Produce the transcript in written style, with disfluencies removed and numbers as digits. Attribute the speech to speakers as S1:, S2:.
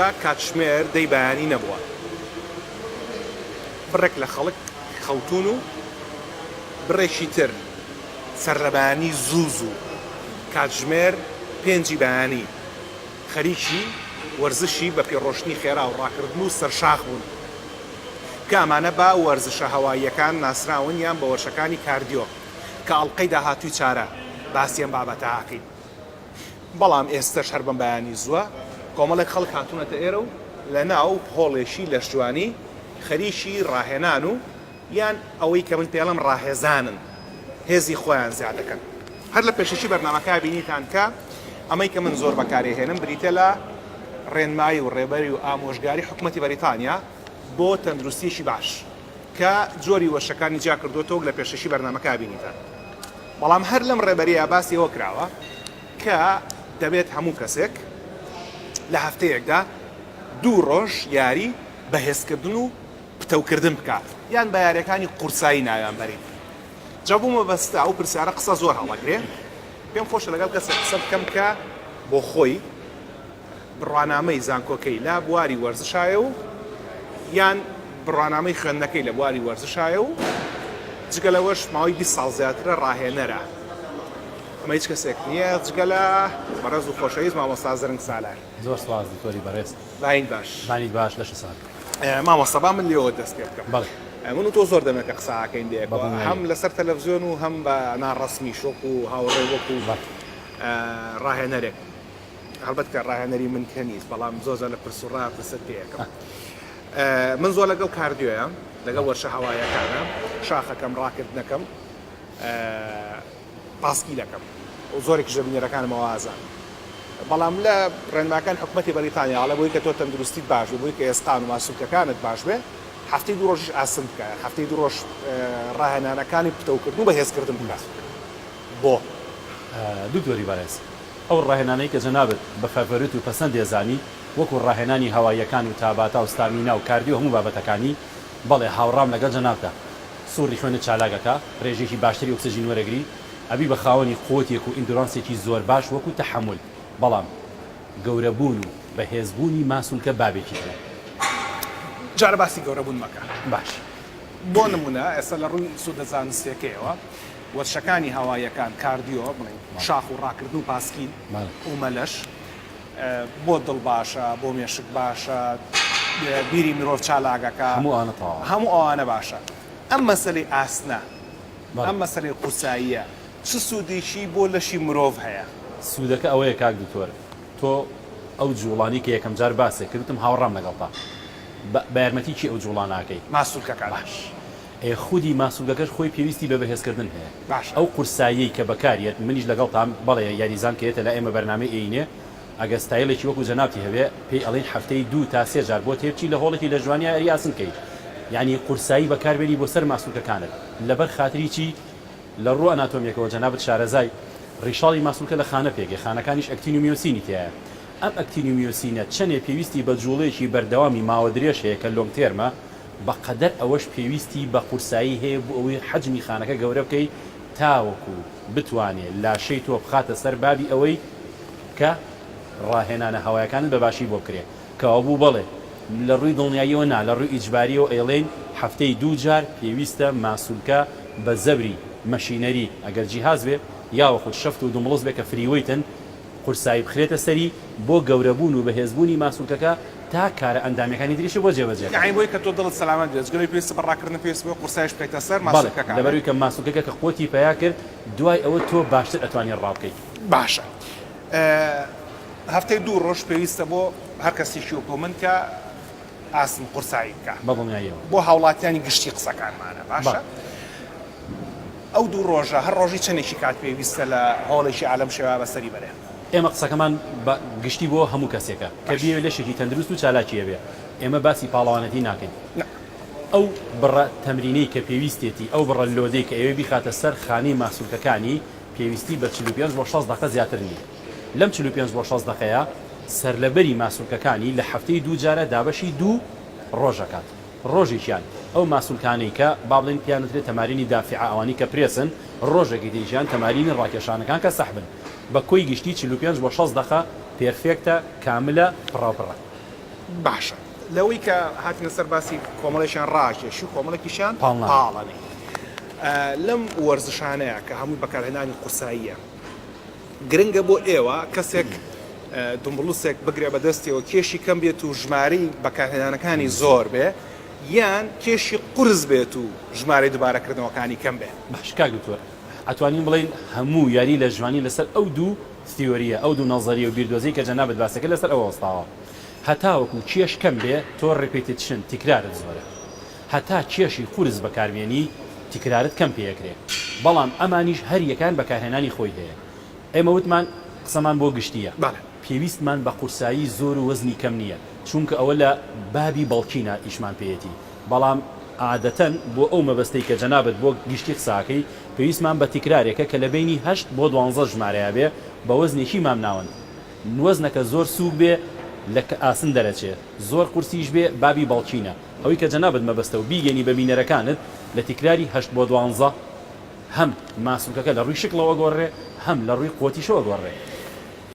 S1: تا کاتژمێر دەی بەیانی نەبووە. بڕێک لە خەڵک خەوتوون و بڕێکی تر سەرلەبەیانی زوو زوو کاتژمێر پێنجی بەیانی خەریکی وەرزشی بە پێ ڕۆشتنی خێرا و ڕاکردن و سەرشاخ بوون کە ئەمانە بە وەرزشە هەواییەکان ناسراون یان بە وەرشەکانی کاردیۆ کە ئەڵقەی داهاتووی چارە باسی ئەم بابەتە ئەکەین. بەڵام ئێستەش هەر بەم بەیانی زووە کۆمەڵێک خەڵک هاتوونەتە ئێرە و لەناو هۆڵێکی لەشجوانی خەریکی ڕاهێنان و یان ئەوەی کە من پێڵێم ڕاهێزانن هێزی خۆیان زیاد دەکەن. هەر لە پێشەکی بەرنامەکە بینیتان کە ئەمەی کە من زۆر بەکارێهێنم بریتیە لە ڕێنمایی و ڕێبەری و ئامۆژگاری حکومەتی بەریتانیا بۆ تەندروستیەکی باش کە جۆری وەرشەکانی جیا کردۆتەوە وەک لە پێشەکی بەرنامەکە بینیتان. بەڵام هەر لەم ڕێبەرییە باسی ئەوە کراوە کە دەبێت هەموو کەسێک لە هەفتەیەکدا دوو ڕۆژ یاری بەهێزکردن و پتەوکردن بکات یان بە یاریەکانی قورسایی ناویان بەرین. جا بۆ مەبەستە ئەو پرسیارە قسە زۆر هەڵەگرێ پێم خۆشە لەگەڵ کەسێک قسە بکەم کە بۆ خۆی بڕوانامەی زانکۆکەی لە بواری وەرزشایە و یان بڕوانامەی خوێندنەکەی لە بواری وەرزشایە و جگە لەوەش ماوەی 20 ساڵ زیاترە ڕاهێنەرە. ئەمە هیچ کەسێک نییە جگە لە بەڕێز و خۆشەویست مامۆستا زرنگ سالار.
S2: زۆر سوپاس دکتۆری بەڕێز.
S1: باینت باش.
S2: بانیت باش لەشت ساغ
S1: بێ. مامۆستا با من لێوە دەست پێ بکەم.
S2: بەڵێ.
S1: من و تۆ زۆر دەمێکە قسە ئەکەین بەیەکەوە
S2: بەدڵنیاییەوە.
S1: هەم لەسەر تەلەفزیۆن و هەم بە ناڕەسمیش وەکو هاوڕێ وەکو
S2: بەڵێ.
S1: ڕاهێنەرێک. هەڵبەت کە ڕاهێنەری من کە نیست بەڵام زۆر جار لە پرس و ڕا پرست پێ ئەکەم. من زۆر لەگەڵ cardio یە لەگەڵ وەرشە هەوایەکانە شاخەکەم ڕاکردنەکەم پاسکیلەکەم و زۆرێکیش لە بینەرەکانم ئەوە ئازانن بەڵام لە ڕێنماکان حکومەتی بەریتانیا ئەڵێ بۆی کە تۆ تەندروستیت باش بێ بۆی کە ئێسقان و ماسولکەکانت باش بێ هەفتەی دوو ڕۆژیش ئاسن بکە هەفتەی دوو ڕۆژ ڕاهێنانەکانی پتەوکردن و بەهێزکردن بکە بۆ
S2: دکتۆری بەڕێز ئەو ڕاهێنانەی کە جەنابت بە favorite و پەسەندی ئەزانی وەکو ڕاهێنانی هەواییەکان و تاباتا و stamina و cardio هەموو بابەتەکانی، بەڵێ هاوڕام لەگەڵ جەنابتا. سوڕی خوێنت چالاک ئەکا، ڕێژەیەکی باشتری ئۆکسجین وەرەگری، ئەبی بە خاوەنی قوتێک و endurance ێکی زۆر باش وەکو تەحەمول. بەڵام گەورە بوون و بەهێز بوونی ماسولکە بابێکی ترە.
S1: جارە باسی گەورە بوون مەکە.
S2: باش.
S1: بۆ نمونە ئێستا لە ڕووی سوودە زانستیەکەیەوە وەرشەکانی هەواییەکان cardio بڵێین شاخ و ڕاکردن و پاسکیل و مەلەش بۆ دڵ باشە بۆ مێشک باشە بیری مرۆڤ چالاکەکە
S2: هەموو ئەوانە تەواوە
S1: هەموو ئەوانە باشە ئەم مەسەلەی ئاسنە ئەم مەسەلەی قورساییە چ سوودێکی بۆ لەشی مرۆڤ هەیە؟
S2: سوودەکە ئەوەیە کاک دکتۆر تۆ ئەو جوڵانی کە یەکەم جار باست کرد وتم هاوڕام لەگەڵتا بە یارمەتی کێ ئەو جوڵانە ئەکەی؟
S1: ماسولکەکان.
S2: باش ئێ خودی ماسولکەکەش خۆی پێویستی بە بەهێزکردن هەیە
S1: باشە.
S2: ئەو قورساییەی کە بەکاریەت منیش لەگەڵتام بەڵێ یاریزان کە یەتە لای ئێمە بەرنامەی ئەینێ ئەگەر ستایلێکی وەکو جەنابتی هەبێ پێی ئەڵێین هەفتەی دوو تا سێ جار بۆ تێبچی لە هۆڵێکی لەشجوانیا یاری ئاسن کەی یانی قورسایی بەکاربێنی بۆ سەر ماسولکەکانت لەبەر خاتری چی لە ڕووە ئەناتۆمیەکەوە جەنابت شارەزای ڕیشاڵی ماسولکە لە خانە پێکێ خانەکانیش ئەکتین و میۆسینی تیایە ئەم ئەکتین و میۆسینە چەنێ پێویستی بە جوڵەیەکی بەردەوامی ماوە درێژ هەیە کە long term ە بە قەدەر ئەوەش پێویستی بە قورسایی هەیە بۆ ئەوەی حەجمی خانەکە گەورە بکەی تاوەکو بتوانێ لاشەی تۆ بخاتە سەر بابی ئەوەی کە ڕاهێنانە هەوایەکانت بە باشی بۆ بکرێ کەوابوو بەڵێ لە ڕووی دڵنیاییەوە نا لە ڕووی ئیجباریەوە ئەیڵێین هەفتەی دوو جار پێویستە ماسولکە بە زەبری machinery ئەگەر جیهاز بێ یاوەخود شەفت و dumbbells بێ کە free weight ن قورسایی بخرێتە سەری بۆ گەورەبوون و بەهێزبوونی ماسولکەکە تا کارە ئەندامیەکانی تریشی بۆ جێبەجێ
S1: یەعنی
S2: کات.
S1: بۆی کە تۆ دڵت سەلامەت بێت جگە لەوەی پێویستە بە ڕاکردن پێویستە بەوەی قورساییش بخەیتە سەر
S2: بەڵێ
S1: ماسولکەکانت.
S2: لەبەروی کە ماسولکەکە کە قوتی پەیا کرد دوای ئەوە تۆ باشتر ئەتوانی ڕابکەی.
S1: باشە هەفتەی دوو ڕۆژ پێویستە بۆ هەر کەسێکی وەکو من کە ئاسن قورسایی بکا.
S2: بەدڵنیاییەوە.
S1: بۆ هاوڵاتیانی گشتی قسەکانمانە باشە.
S2: بەڵێ.
S1: ئەو دوو ڕۆژە هەر ڕۆژی چەنێکی کات پێویستە لە هۆڵێکی ئالەم شێوە بەسەری بەرێ؟
S2: ئێمە قسەکەمان بە گشتی بۆ هەموو کەسێکە کە
S1: باش.
S2: بیەوێ لەشێکی تەندروست و چالاکی هەبێ. ئێمە باسی پاڵەوانێتی ناکەین.
S1: نا.
S2: ئەو بڕە تەمرینەی کە پێویستێتی، ئەو بڕە load ەی کە ئەیەوێ بیخاتە سەر خانەی ماسولکەکانی، پێویستی بە 45 بۆ 60 دەقە زیاتر نییە. لەم 45 بۆ 60 دەقەیە سەرلەبەری ماسولکەکانی لە هەفتەی دوو جارە دابەشی دوو ڕۆژ ئەکات. ڕۆژێکیان ئەو ماسولکانەی کە با بڵێین پێیان وترێت تەمارینی دافعە ئەوانەی کە پرێسن، ڕۆژێکی تریشیان تەمارینی ڕاکێشانەکان کە سەحبن. بە کۆی گشتی 45 بۆ 60 دەقە perfect ە، کاملە، پڕاوپڕە.
S1: باشە لەوەی کە هاتینە سەر باسی کۆمەڵێکیان ڕاکێشی و کۆمەڵێکیشیان
S2: پاڵنانی.
S1: پاڵەنی لەم وەرزشانەیە کە هەمووی بەکارهێنانی قورساییە گرنگە بۆ ئێوە کەسێک دومبڵوسێک بگرێ بە دەستیەوە کێشی کەم بێت و ژمارەی بەکارهێنانەکانی زۆر بێ یان کێشی قورس بێت و ژمارەی دوبارەکردنەوەکانی کەم بێ؟
S2: باش کاک دکتۆر ئەتوانین بڵێین هەموو یاری لەشجوانی لەسەر ئەو دوو تیۆرییە، ئەو دوو نەزەریە و بیردۆزەی کە جەنابت باسەکرد لەسەر ئەوە وەستاوە. هەتاوەکو کێش کەم بێ تۆ repetition، تیکرارت زۆرە. هەتا کێشی قورس بەکاربێنی تیکرارت کەم پێ ئەکرێ. بەڵام ئەمانیش هەر یەکەیان بەکارهێنانی خۆی هەیە. ئێمە وتمان قسەمان بۆ گشتییە.
S1: بەڵێ.
S2: پێویستمان بە قورسایی زۆر و وەزنی کەم نییە، چونکە ئەوە لە بابی bulking ا ئیشمان پێیەتی. بەڵام عادەتەن بۆ ئەو مەبەستەی کە جەنابت بۆ گشتی قسەئەکەی پێویستمان بە تیکرارێکە کە لە بەینی هەشت بۆ دوانزە ژمارەیا بێ بە وەزنێکی مامناوەند. وەزنەکە زۆر سووک بێ لە ئاسن دەرەچێ، زۆر قورسیش بێ بابی bulking ە. ئەوەی کە جەنابت مەبەستە و بیگەینی بە بینەرەکانت لە تیکراری هەشت بۆ دوانزە هەم ماسولکەکە لە ڕووی شکڵەوە گۆڕرێ هەم لە ڕووی قوەتیشەوە گۆڕرێ.